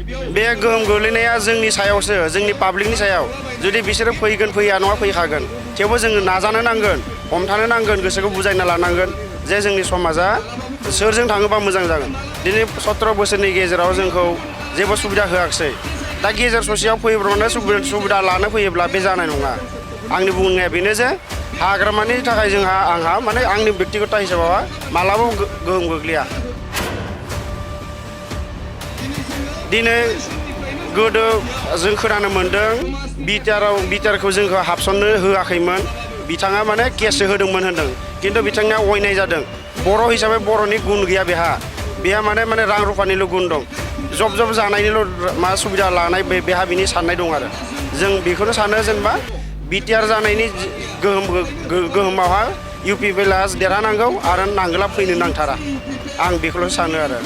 बे गोहोम गोग्लैनाया जोंनि सायावसो जोंनि पाब्लिकनि सायाव जुदि बिसोरो फैगोन फैया नङा फैखागोन थेवबो जोङो नाजानो नांगोन हमथानो नांगोन गोसोखौ बुजायना लानांगोन जे जोंनि समाजा सोरजों थाङोबा मोजां जागोन दिनै 17 बोसोरनि गेजेराव जोंखौ जेबो सुबिदा होआखिसै दा गेजेर ससेयाव फैब्रबनानै सुबिदा लानो फैयोब्ला बे जानाय नङा आंनि बुंनाया बेनो जे हाग्रामानि थाखाय आंहा माने आंनि व्यक्तिगत हिसाबाव मालाबाबो गोहोम गोग्लैया दिनै गोदो जों खोनानो मोन्दों बिटिआरखौ जोंखौ हाबसननो होआखैमोन बिथाङा माने केससो होदोंमोन होनदों खिन्थु बिथांनिया अयनाय जादों बर' हिसाबै बर'नि गुन गैया बेहा माने रां रुफानिल' गुन दं जब जानायनिल' मा सुबिदा लानाय बेहा बिनि साननाय दं आरो जों बेखौनो सानो जेनेबा बिटिआर जानायनि गोहोमावहा UPPLA देरहानांगौ आरो नांगोला फैनो नांथारा आं बेखौल' सानो आरो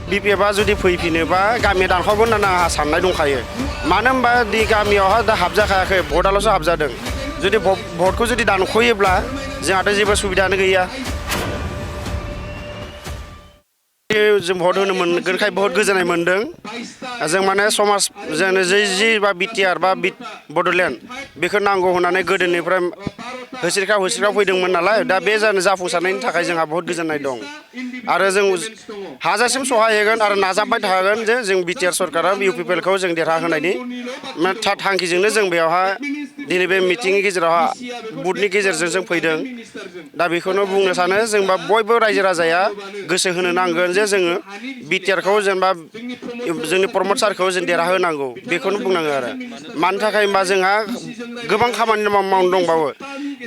BPFआ जुदि फैफिनोबा गामिया दानखावगोन होननानै आंहा साननाय दंखायो मानो होनबा दि गामियावहा दा हाबजाखायाखै भटआल'सो हाबजादों जुदि भटखौ जुदि दानख'योब्ला जोंहाथ' जेबो सुबिदायानो गैया जों भट होनो मोनगोनखाय बहुत गोजोननाय मोन्दों जों माने समाज जोंनो जि बा बिटिआर बा बड'लेण्ड बेखौ नांगौ होननानै गोदोनिफ्राय होसिरखा फैदोंमोन नालाय दा बे जाफुंसारनायनि थाखाय जोंहा बहुत गोजोननाय दं आरो जों हाजासिम सहाय होगोन आरो नाजाबाय थागोन जे जों बिटिआर सरकारा UPPLखौ जों देरहाहोनायनि थांखिजोंनो जों बेयावहाय दिनै बे मिटिंनि गेजेरावहा बुथनि गेजेरजों जों फैदों दा बेखौनो बुंनो सानो जोंबा बयबो रायजो राजाया गोसो होनो नांगोन जे जोङो बिटिआरखौ जेनेबा जोंनि प्रमद सारखौ जों देरहाहोनांगौ बेखौनो बुंनांगौ आरो मानि थाखाय होनबा जोंहा गोबां खामानि मावनो दंबावो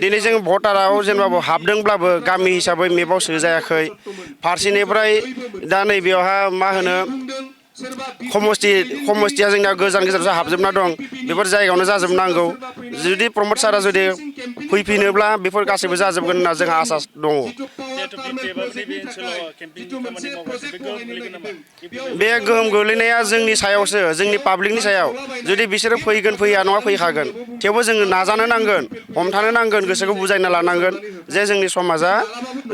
दिनै जों भटाराव जेनेबा हाबदोंब्लाबो गामि हिसाबै मेपआव सोजायाखै फारसेनिफ्राय दा नैबेयावहा मा होनो समस्थिया जोंना गोजानसो हाबजोबना दं बेफोर जायगायावनो जाजोबनांगौ जुदि प्रमद सारा जुदि फैफिनोब्ला बेफोर गासैबो जाजोबगोन होनना जोंहा आसा दङ बे गोहोम गोग्लैनाया जोंनि सायावसो जोंनि पाब्लिकनि सायाव जुदि बिसोरो फैगोन फैया नङा फैखागोन थेवबो जोङो नाजानो नांगोन हमथानो नांगोन गोसोखौ बुजायना लानांगोन जे जोंनि समाजा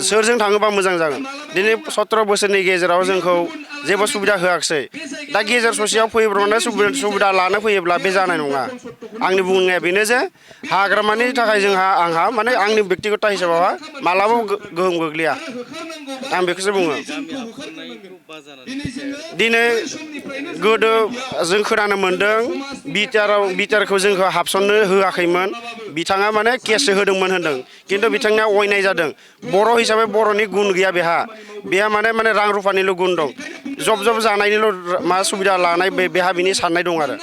सोरजों थाङोबा मोजां जागोन दिनै 17 बोसोरनि गेजेराव जोंखौ जेबो सुबिदा होआखिसै दा गेजेर ससेयाव फैब्रबनानै सुबिदा लानो फैयोब्ला बे जानाय नङा आंनि बुंनाया बेनो जे हाग्रामानि थाखाय आंहा माने आंनि व्यक्तिगत हिसाबाव मालाबाबो गोहोम गोग्लैया आं बेखौसो बुङो दिनै गोदो जों खोनानो मोन्दों बिटिआरखौ जोंखौ हाबसननो होआखैमोन बिथाङा माने केससो होदोंमोन होनदों खिन्थु बिथांनिया अयनाय जादों बर' हिसाबै बर'नि गुन गैया बेहा माने रां रुफानिल' गुन दं जब जानायनिल' मा सुबिदा लानाय बेहा बिनि साननाय दं आरो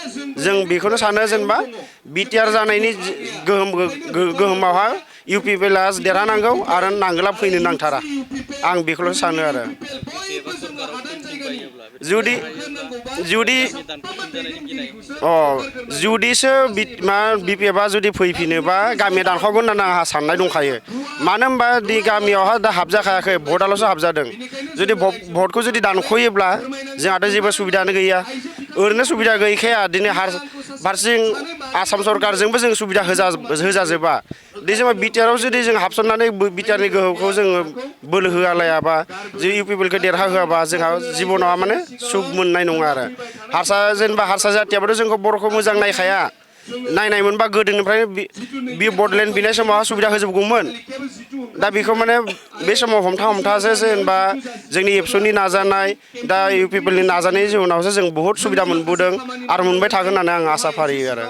जों बेखौनो सानो जेनेबा बिटिआर जानायनि गोहोमावहा UPPLA देरहानांगौ आरो नांगोला फैनो नांथारा आं बेखौल' सानो आरो जुदिसो BPFआ जुदि फैफिनोबा गामिया दानखावगोन होननानै आंहा साननाय दंखायो मानो होनबा दि गामियावहा दा हाबजाखायाखै भटआल'सो हाबजादों जुदि भटखौ जुदि दानख'योब्ला जोंहाथ' जेबो सुबिदायानो गैया ओरैनो सुबिदा गैखाया दिनै फारसेथिं आसाम सरकारजोंबो जों सुबिदा होजाजोबा दि जोंहा बिटिआरआव जुदि जों हाबसननानै बिटिआरनि गोहोखौ जोङो बोलो होआलायाबा जे UPPLखौ देरहाहोआबा जोंहा जिबनाव माने सुख मोननाय नङा आरो हारसा जाथियाबोथ' जोंखौ बर'खौ मोजां नायखाया नायनाय मोनबा गोदोनिफ्रायनो बे बड'लेण्ड बिनाय समाव सुबिदा होजोबगौमोन दा बेखौ माने बे समाव हमथासो जेनेबा जोंनि एबसुनि नाजानाय दा UPPLनि नाजानायनि जाउनावसो जों बहुद सुबिदा मोनबोदों आरो मोनबाय थागोन होननानै आं आसा फारियो आरो